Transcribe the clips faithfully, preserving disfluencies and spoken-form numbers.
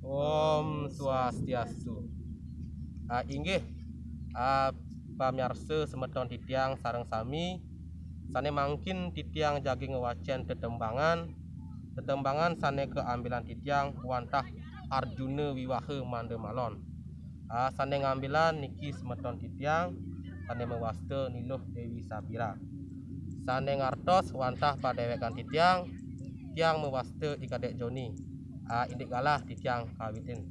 Om Swastiastu. Ah, inggih, ah, pamiarsa semeton titiang sareng sami, sane mangkin titiang jagi ngwacen tetembangan, tetembangan sane kaambilan titiang wantah Arjuna Wiwaha Mandamalon. Ah, sane ngambilan niki semeton titiang, sane mawasta Ni Luh Dewi Sapira. Sane ngartos wantah padewekan titiang, tiang mawasta I Kadek Joni. Ah, indik galah titiang kawitin.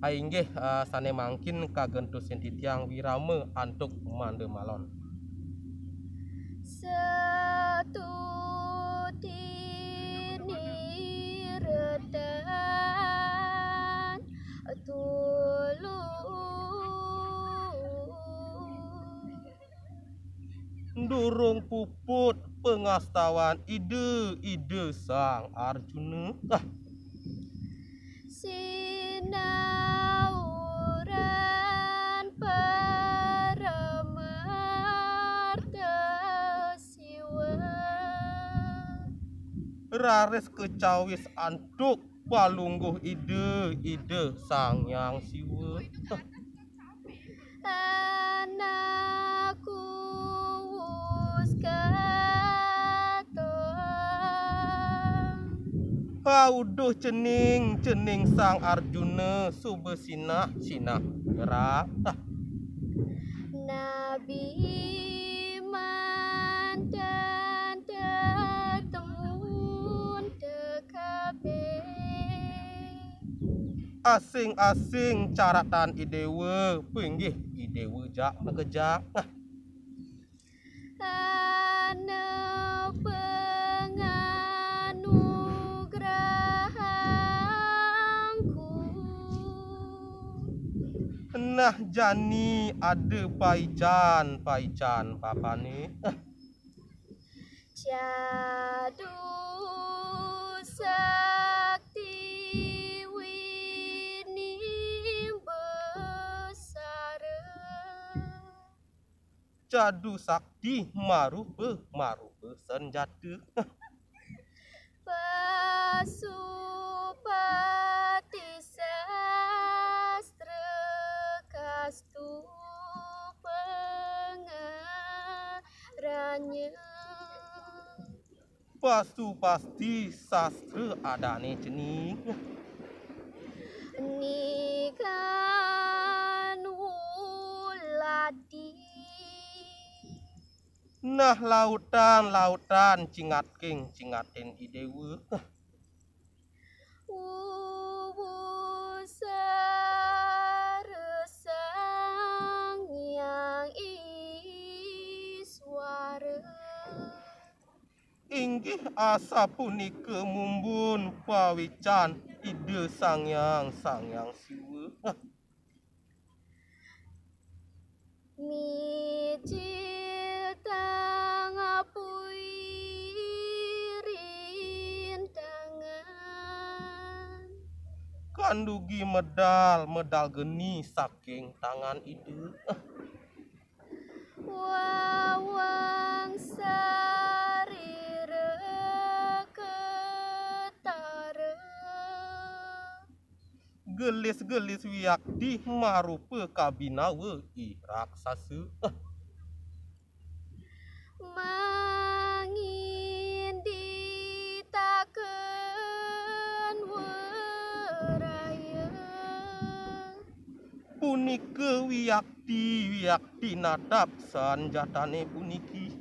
Ah, inggih, ah, sane mangkin kagentusin titiang wirama antuk Mandamalon. Satu tiniretan tulu. Durung puput pangastawan Ida, Ida Sang Arjuna. Ah. Sinauran paramarta Siwa. Raris kacawis antuk palungguh Ida, Ida Sang Hyang Siwa. Anak kuwus katon. Pauduh cening, cening Sang Arjuna suba sinah, sinah gerak. Nabi mantan tetemun tekabeh. Asing-asing caratan I Dewa, pinggih I Dewa jak makejak. Ana panganugrahangku. Nah jani ada paican, paican bapane. Cadu sakti winimbasara. Cadu sakti marupa, marupa sanjata. Pasupati sastra kastu pangaranya. Pasupati sastra adane cening. Nikan uladi. Nah lautan, lautan cingatking, cingatin I Dewa. Wuwu Sang Hyang Iswara. Inggih asapunika mumbun pawican Ida Sang Hyang, Sang Hyang Siwa. Mijil tang apui rintangan. Kandugi medal, medal geni saking tangan Ida. Wawang sarira ketara. Gelis-gelis wiakti marupa kabinawa I Raksasa. Manginditaken weraya. Punika wiakti, wiakti natap sanjatane puniki.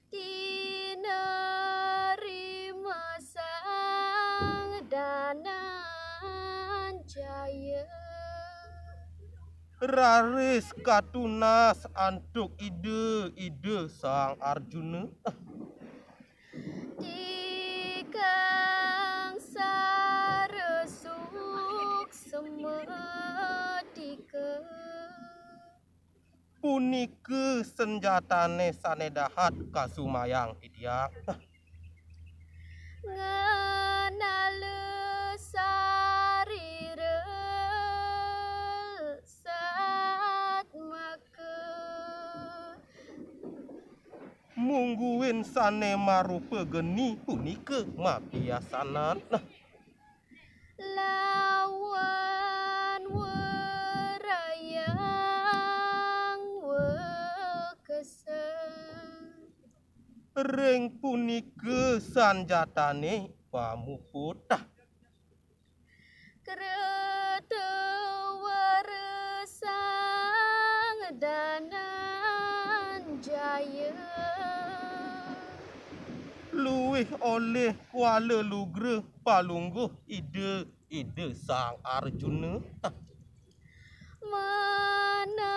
Tinarima Sang Dananjaya. Raris katunas antuk Ida, Ida Sang Arjuna. Tikang sara suksma tika. Punika senjatane sane dahat kasumayang titiang. Ngenala sarira satmaka. Mungguing sane marupa geni punika mapiasanan. Nah. lawan werayang wekesa. Ring punika sanjatane pamuput. Kreta waresang Dananjaya. Luwih olih kuala lugra palungguh Ida, Ida Sang Arjuna. Manambah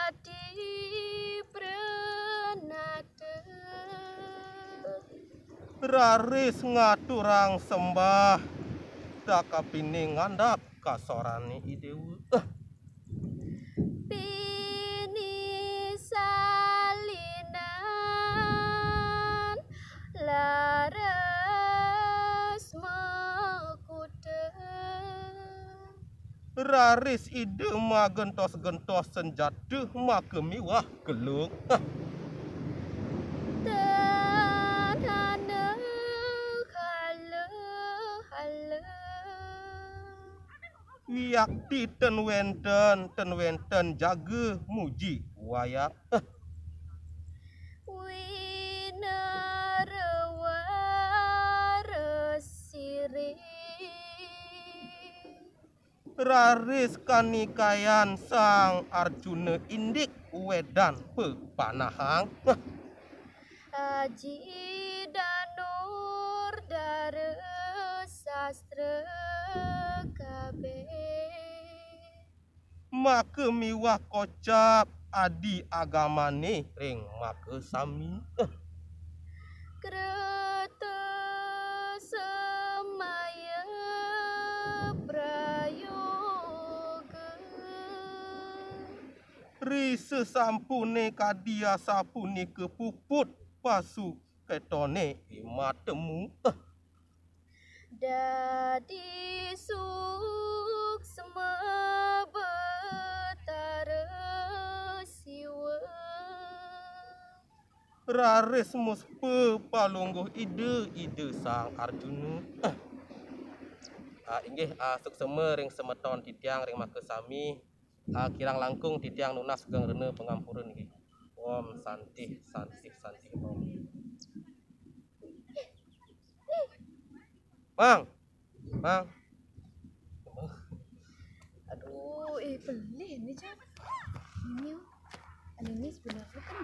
ati pranata. Raris ngaturang sembah, dakapine ngandap kasorane I Dewa. Pinih salinan laras makuta. Raris Ida magentos-gentos senjata maka miwah gelung. Tanana hala-hala. Wiakti ten wenten, ten wenten jaga muji wayah. Winarawarsiri. Raris kanikayan Sang Arjuna indik wedan pepanahang. Aji Danur dara sastra kabeh. Maka miwah kocap adi agamane ring makasami. Kreta samaya prayoga. Ri sasampune kadi asapunika puput pasu ketone imatemu. Dadi suksma Betara Siwa. Raris muspa palungguh Ida, Ida Sang Arjuna. Ah, inggih, ah, suksma ring semeton titiang ring makasami. Ah, kirang langkung titiang nunas geng rena pangampura nggih. Om Santih, Santih, Santih Om. Mang. Mang. Aduh, eh, pelih ni, Cak. Ini, oh. Ini sebenarnya kan